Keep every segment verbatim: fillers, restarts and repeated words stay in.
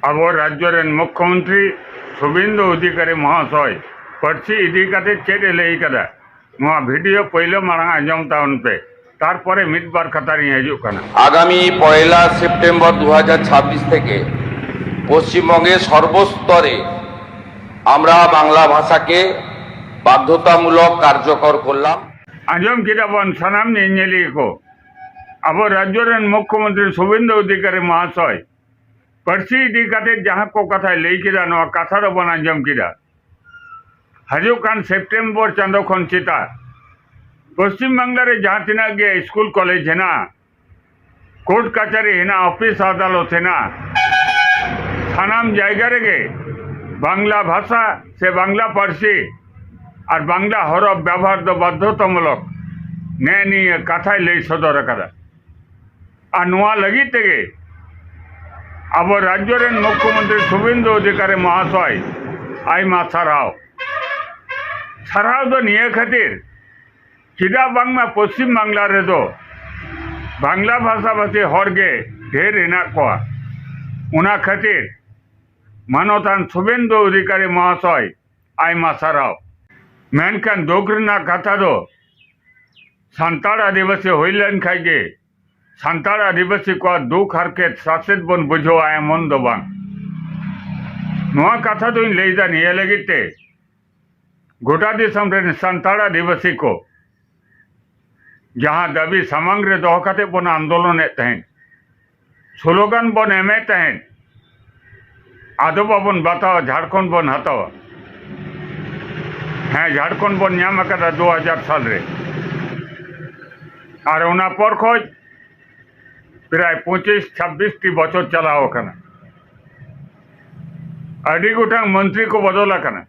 ᱟᱵᱚ ᱨᱟᱡᱽᱡᱚ ᱨᱮᱱ ᱢᱩᱠᱷᱭᱚᱢᱚᱱᱛᱨᱤ ᱥᱩᱵᱷᱮᱱᱫᱩ ᱚᱫᱷᱤᱠᱟᱨᱤ ᱢᱚᱦᱟᱥᱚᱭ ᱯᱟᱹᱨᱥᱤ ᱤᱫᱤ ᱠᱟᱛᱮ ᱪᱮᱫ ᱮ ᱞᱟᱹᱭ ᱠᱟᱫᱟ, ᱱᱚᱣᱟ ᱵᱷᱤᱰᱤᱭᱳ ᱯᱳᱭᱞᱳ ᱢᱟᱲᱟᱝ ᱟᱸᱡᱚᱢ ᱛᱟᱵᱚᱱ ᱯᱮ, ᱛᱟᱨᱯᱚᱨᱮ ᱢᱤᱫ ᱵᱟᱨ ᱠᱟᱛᱷᱟ ᱨᱤᱧ ᱦᱤᱡᱩᱜ ᱠᱟᱱᱟ᱾ আগামী পয়লা সেপ্টেম্বর দু হাজার ছাব্বিশ থেকে পশ্চিমবঙ্গে সর্বস্তরে আমরা বাংলা ভাষাকে বাধ্যতামূলক কার্যকর করলাম। ᱟᱸᱡᱚᱢ ᱠᱮᱫᱟ ᱵᱚᱱ ᱥᱟᱱᱟᱢ ᱧᱮᱧᱮᱞᱤᱭᱟᱹ ᱠᱚ, ᱟᱵᱚ ᱨᱟᱡᱽᱡᱚ ᱨᱮᱱ ᱢᱩᱠᱷᱭᱚᱢᱚᱱᱛᱨᱤ ᱥᱩᱵᱷᱮᱱᱫᱩ ᱚᱫᱷᱤᱠᱟᱨᱤ ᱢᱚᱦᱟᱥᱚᱭ ᱯᱟᱹᱨᱥᱤ ᱤᱫᱤ ᱠᱟᱛᱮ ᱡᱟᱦᱟᱸ ᱠᱚ ᱠᱟᱛᱷᱟᱭ ᱞᱟᱹᱭ ᱠᱮᱫᱟ, ᱱᱚᱣᱟ ᱠᱟᱛᱷᱟ ᱫᱚᱵᱚᱱ ᱟᱸᱡᱚᱢ ᱠᱮᱫᱟ᱾ ᱦᱤᱡᱩᱜ ᱠᱟᱱ ᱥᱮᱯᱴᱮᱢᱵᱚᱨ ᱪᱟᱸᱫᱚ ᱠᱷᱚᱱ ᱪᱮᱛᱟᱱ ᱯᱚᱥᱪᱤᱢ ᱵᱟᱝᱞᱟ ᱨᱮ ᱡᱟᱦᱟᱸ ᱛᱤᱱᱟᱹᱜ ᱜᱮ ᱥᱠᱩᱞ ᱠᱚᱞᱮᱡᱽ ᱦᱮᱱᱟᱜᱼᱟ, ᱠᱳᱨᱴ ᱠᱟᱪᱷᱟᱨᱤ ᱦᱮᱱᱟᱜᱼᱟ, ᱚᱯᱷᱤᱥ ᱟᱫᱟᱞᱚᱛ ᱦᱮᱱᱟᱜᱼᱟ, ᱥᱟᱱᱟᱢ ᱡᱟᱭᱜᱟ ᱨᱮᱜᱮ ᱵᱟᱝᱞᱟ ᱵᱷᱟᱥᱟ ᱥᱮ ᱵᱟᱝᱞᱟ ᱯᱟᱹᱨᱥᱤ ᱟᱨ ᱵᱟᱝᱞᱟ ᱦᱚᱨᱚᱯ ᱵᱮᱵᱚᱦᱟᱨ ᱫᱚ ᱵᱟᱫᱽᱫᱷᱚᱛᱟᱢᱩᱞᱚᱠ, ᱱᱮᱜᱼᱮ ᱱᱤᱭᱟᱹ ᱠᱟᱛᱷᱟᱭ ᱞᱟᱹᱭ ᱥᱚᱫᱚᱨ ᱟᱠᱟᱫᱟ᱾ ᱟᱨ ᱱᱚᱣᱟ ᱞᱟᱹᱜᱤᱫ ᱛᱮᱜᱮ ᱟᱵᱚ ᱨᱟᱡᱽᱡᱚ ᱨᱮᱱ ᱢᱩᱠᱷᱭᱚᱢᱚᱱᱛᱨᱤ ᱥᱩᱵᱷᱮᱱᱫᱩ ᱚᱫᱷᱤᱠᱟᱨᱤ ᱢᱚᱦᱟᱥᱚᱭ ᱟᱭᱢᱟ ᱥᱟᱨᱦᱟᱣ᱾ ᱥᱟᱨᱦᱟᱣ ᱫᱚ ᱱᱤᱭᱟᱹ ᱠᱷᱟᱹᱛᱤᱨ, ᱪᱮᱫᱟᱜ ᱵᱟᱝᱢᱟ ᱯᱚᱥᱪᱤᱢ ᱵᱟᱝᱞᱟ ᱨᱮᱫᱚ ᱵᱟᱝᱞᱟ ᱵᱷᱟᱥᱟᱵᱷᱟᱥᱤ ᱦᱚᱲ ᱜᱮ ᱰᱷᱮᱨ ᱦᱮᱱᱟᱜ ᱠᱚᱣᱟ᱾ ᱚᱱᱟ ᱠᱷᱟᱹᱛᱤᱨ ᱢᱟᱱᱚᱛᱟᱱ ᱥᱩᱵᱷᱮᱱᱫᱩ ᱚᱫᱷᱤᱠᱟᱨᱤ ᱢᱚᱦᱟᱥᱚᱭ ᱟᱭᱢᱟ ᱥᱟᱨᱦᱟᱣ᱾ ᱢᱮᱱᱠᱷᱟᱱ ᱫᱩᱠ ᱨᱮᱱᱟᱜ ᱠᱟᱛᱷᱟ ᱫᱚ, ᱥᱟᱱᱛᱟᱲ ᱟᱹᱫᱤᱵᱟᱹᱥᱤ ᱦᱩᱭ ᱞᱮᱱ ᱠᱷᱟᱡ ᱜᱮ ᱥᱟᱱᱛᱟᱲ ᱟᱹᱫᱤᱵᱟᱹᱥᱤ ᱠᱚᱣᱟᱜ ᱫᱩᱠ ᱦᱟᱨᱠᱮᱛ ᱥᱟᱥᱮᱛ ᱵᱚᱱ ᱵᱩᱡᱷᱟᱹᱣᱟ, ᱮᱢᱚᱱ ᱫᱚ ᱵᱟᱝ᱾ ᱱᱚᱣᱟ ᱠᱟᱛᱷᱟ ᱫᱚᱧ ᱞᱟᱹᱭᱫᱟ ᱱᱤᱭᱟᱹ ᱞᱟᱹᱜᱤᱫ ᱛᱮ, ᱜᱚᱴᱟ ᱫᱤᱥᱚᱢ ᱨᱮᱱ ᱥᱟᱱᱛᱟᱲ ᱟᱹᱫᱤᱵᱟᱹᱥᱤ ᱠᱚ ᱡᱟᱦᱟᱸ ᱫᱟᱹᱵᱤ ᱥᱟᱢᱟᱝ ᱨᱮ ᱫᱚᱦᱚ ᱠᱟᱛᱮ ᱵᱚᱱ ᱟᱱᱫᱳᱞᱚᱱᱮᱫ ᱛᱟᱦᱮᱸᱫ, ᱥᱞᱳᱜᱟᱱ ᱵᱚᱱ ᱮᱢᱮᱫ ᱛᱟᱦᱮᱸᱫ, ᱟᱫᱚ ᱵᱟᱵᱚᱱ ᱵᱟᱛᱟᱣᱟ, ᱡᱷᱟᱲᱠᱷᱚᱸᱰ ᱵᱚᱱ ᱦᱟᱛᱟᱣᱟ᱾ ᱦᱮᱸ, ᱡᱷᱟᱲᱠᱷᱚᱸᱰ ᱵᱚᱱ ᱧᱟᱢ ᱟᱠᱟᱫᱟ ᱫᱩ ᱦᱟᱡᱟᱨ ᱥᱟᱞ ᱨᱮ᱾ ᱟᱨ ᱚᱱᱟ ᱯᱚᱨ ᱠᱷᱚᱡ ᱯᱨᱟᱭ ᱯᱚᱸᱪᱤᱥ ᱪᱷᱟᱵᱵᱤᱥ ᱴᱤ ᱵᱚᱪᱷᱚᱨ ᱪᱟᱞᱟᱣ ᱟᱠᱟᱱᱟ᱾ ᱟᱹᱰᱤ ᱜᱚᱴᱟᱝ ᱢᱚᱱᱛᱨᱤ ᱠᱚ ᱵᱚᱫᱚᱞ ᱟᱠᱟᱱᱟ᱾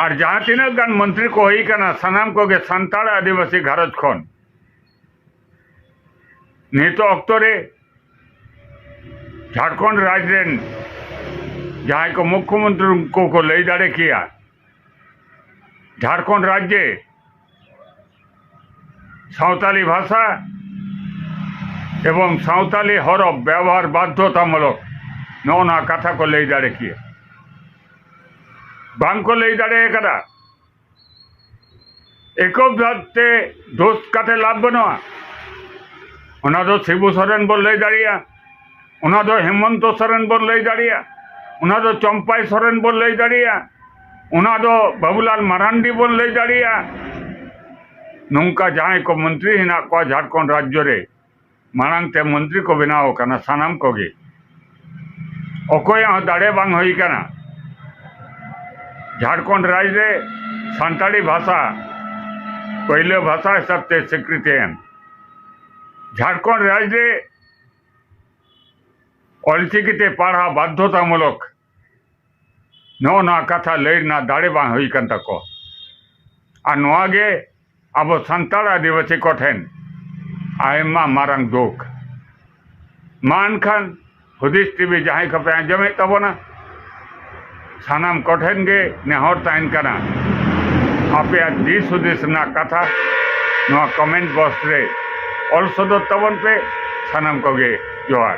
ᱟᱨ ᱡᱟᱦᱟᱸ ᱛᱤᱱᱟᱹᱜ ᱜᱟᱱ ᱢᱚᱱᱛᱨᱤ ᱠᱚ ᱦᱩᱭ ᱟᱠᱟᱱᱟ, ᱥᱟᱱᱟᱢ ᱠᱚᱜᱮ ᱥᱟᱱᱛᱟᱲ ᱟᱹᱫᱤᱵᱟᱹᱥᱤ ᱜᱷᱟᱨᱚᱸᱡᱽ ᱠᱷᱚᱱ᱾ ᱱᱤᱛᱚᱜ ᱚᱠᱛᱚ ᱨᱮ ᱡᱷᱟᱲᱠᱷᱚᱸᱰ ᱨᱟᱡᱽ ᱨᱮᱱ ᱡᱟᱦᱟᱸᱭ ᱠᱚ ᱢᱩᱠᱷᱭᱚᱢᱚᱱᱛᱨᱤ, ᱩᱱᱠᱩ ᱠᱚ ᱞᱟᱹᱭ ᱫᱟᱲᱮ ᱠᱮᱭᱟ, ᱡᱷᱟᱲᱠᱷᱚᱸᱰ ᱨᱟᱡᱽ ᱨᱮ ᱥᱟᱶᱛᱟᱞᱤ ᱵᱷᱟᱥᱟ ᱮᱵᱚᱝ ᱥᱟᱶᱛᱟᱞᱤ ᱦᱚᱨᱚᱯ ᱵᱮᱵᱚᱦᱟᱨ ᱵᱟᱫᱽᱫᱷᱚᱛᱟᱢᱩᱞᱚᱠ, ᱱᱚᱜᱼᱚ ᱱᱚᱣᱟ ᱠᱟᱛᱷᱟ ᱠᱚ ᱞᱟᱹᱭ ᱫᱟᱲᱮ ᱠᱮᱭᱟ᱾ ᱵᱟᱝ ᱠᱚ ᱞᱟᱹᱭ ᱫᱟᱲᱮ ᱟᱠᱟᱫᱟ᱾ ᱮᱠᱚ ᱵᱷᱟᱵᱛᱮ ᱫᱳᱥ ᱠᱟᱛᱮ ᱞᱟᱵᱷ ᱵᱟᱹᱱᱩᱜᱼᱟ᱾ ᱚᱱᱟ ᱫᱚ ᱥᱤᱵᱩ ᱥᱚᱨᱮᱱ ᱵᱚᱱ ᱞᱟᱹᱭ ᱫᱟᱲᱮᱭᱟᱜᱼᱟ, ᱚᱱᱟ ᱫᱚ ᱦᱮᱢᱚᱱᱛᱚ ᱥᱚᱨᱮᱱ ᱵᱚᱱ ᱞᱟᱹᱭ ᱫᱟᱲᱮᱭᱟᱜᱼᱟ, ᱚᱱᱟ ᱫᱚ ᱪᱚᱢᱯᱟᱭ ᱥᱚᱨᱮᱱ ᱵᱚᱱ ᱞᱟᱹᱭ ᱫᱟᱲᱮᱭᱟᱜᱼᱟ, ᱚᱱᱟ ᱫᱚ ᱵᱟᱹᱵᱩᱞᱟᱞ ᱢᱟᱨᱟᱱᱰᱤ ᱵᱚᱱ ᱞᱟᱹᱭ ᱫᱟᱲᱮᱭᱟᱜᱼᱟ᱾ ᱱᱚᱝᱠᱟ ᱡᱟᱦᱟᱸᱭ ᱠᱚ ᱢᱚᱱᱛᱨᱤ ᱦᱮᱱᱟᱜ ᱠᱚᱣᱟ ᱡᱷᱟᱲᱠᱷᱚᱸᱰ ᱨᱟᱡᱽᱡᱚ ᱨᱮ, ᱢᱟᱲᱟᱝ ᱛᱮ ᱢᱚᱱᱛᱨᱤ ᱠᱚ ᱵᱮᱱᱟᱣ ᱟᱠᱟᱱᱟ ᱥᱟᱱᱟᱢ ᱠᱚᱜᱮ᱾ ᱚᱠᱚᱭᱟᱜ ᱦᱚᱸ ᱫᱟᱲᱮ ᱵᱟᱝ ᱦᱩᱭ ᱟᱠᱟᱱᱟ᱾ ᱡᱷᱟᱲᱠᱷᱚᱸᱰ ᱨᱟᱡᱽ ᱨᱮ ᱥᱟᱱᱛᱟᱲᱤ ᱵᱷᱟᱥᱟ ᱯᱳᱭᱞᱳ ᱵᱷᱟᱥᱟ ᱦᱤᱥᱟᱹᱵ ᱛᱮ ᱥᱤᱠᱨᱤᱛᱤ ᱮᱢ, ᱡᱷᱟᱲᱠᱷᱚᱸᱰ ᱨᱟᱡᱽ ᱨᱮ ᱚᱞᱪᱤᱠᱤ ᱛᱮ ᱯᱟᱲᱦᱟᱣ ᱵᱟᱫᱽᱫᱷᱚᱛᱟᱢᱩᱞᱚᱠ, ᱱᱚᱜᱼᱚ ᱱᱚᱣᱟ ᱠᱟᱛᱷᱟ ᱞᱟᱹᱭ ᱨᱮᱱᱟᱜ ᱫᱟᱲᱮ ᱵᱟᱝ ᱦᱩᱭ ᱠᱟᱱ ᱛᱟᱠᱚᱣᱟ᱾ ᱟᱨ ᱱᱚᱣᱟ ᱜᱮ ᱟᱵᱚ ᱥᱟᱱᱛᱟᱲ ᱟᱹᱫᱤᱵᱟᱹᱥᱤ ᱠᱚᱴᱷᱮᱱ ᱟᱭᱢᱟ ᱢᱟᱨᱟᱝ ᱫᱩᱠ᱾ ᱢᱟ ᱮᱱᱠᱷᱟᱱ ᱦᱩᱫᱤᱥ ᱴᱤᱵᱷᱤ ᱡᱟᱦᱟᱸᱭ ᱠᱚᱯᱮ ᱟᱸᱡᱚᱢᱮᱫ ᱛᱟᱵᱚᱱᱟ, ᱥᱟᱱᱟᱢ ᱠᱚᱴᱷᱮᱱ ᱜᱮ ᱱᱮᱦᱚᱨ ᱛᱟᱦᱮᱱ ᱠᱟᱱᱟ, ᱟᱯᱮᱭᱟᱜ ᱫᱤᱥ ᱦᱩᱫᱤᱥ ᱨᱮᱱᱟᱜ ᱠᱟᱛᱷᱟ ᱱᱚᱣᱟ ᱠᱚᱢᱮᱱᱴ ᱵᱚᱠᱥ ᱨᱮ ᱚᱞ ᱥᱚᱫᱚᱨ ᱛᱟᱵᱚᱱ ᱯᱮ᱾ ᱥᱟᱱᱟᱢ ᱠᱚᱜᱮ ᱡᱚᱦᱟᱨ᱾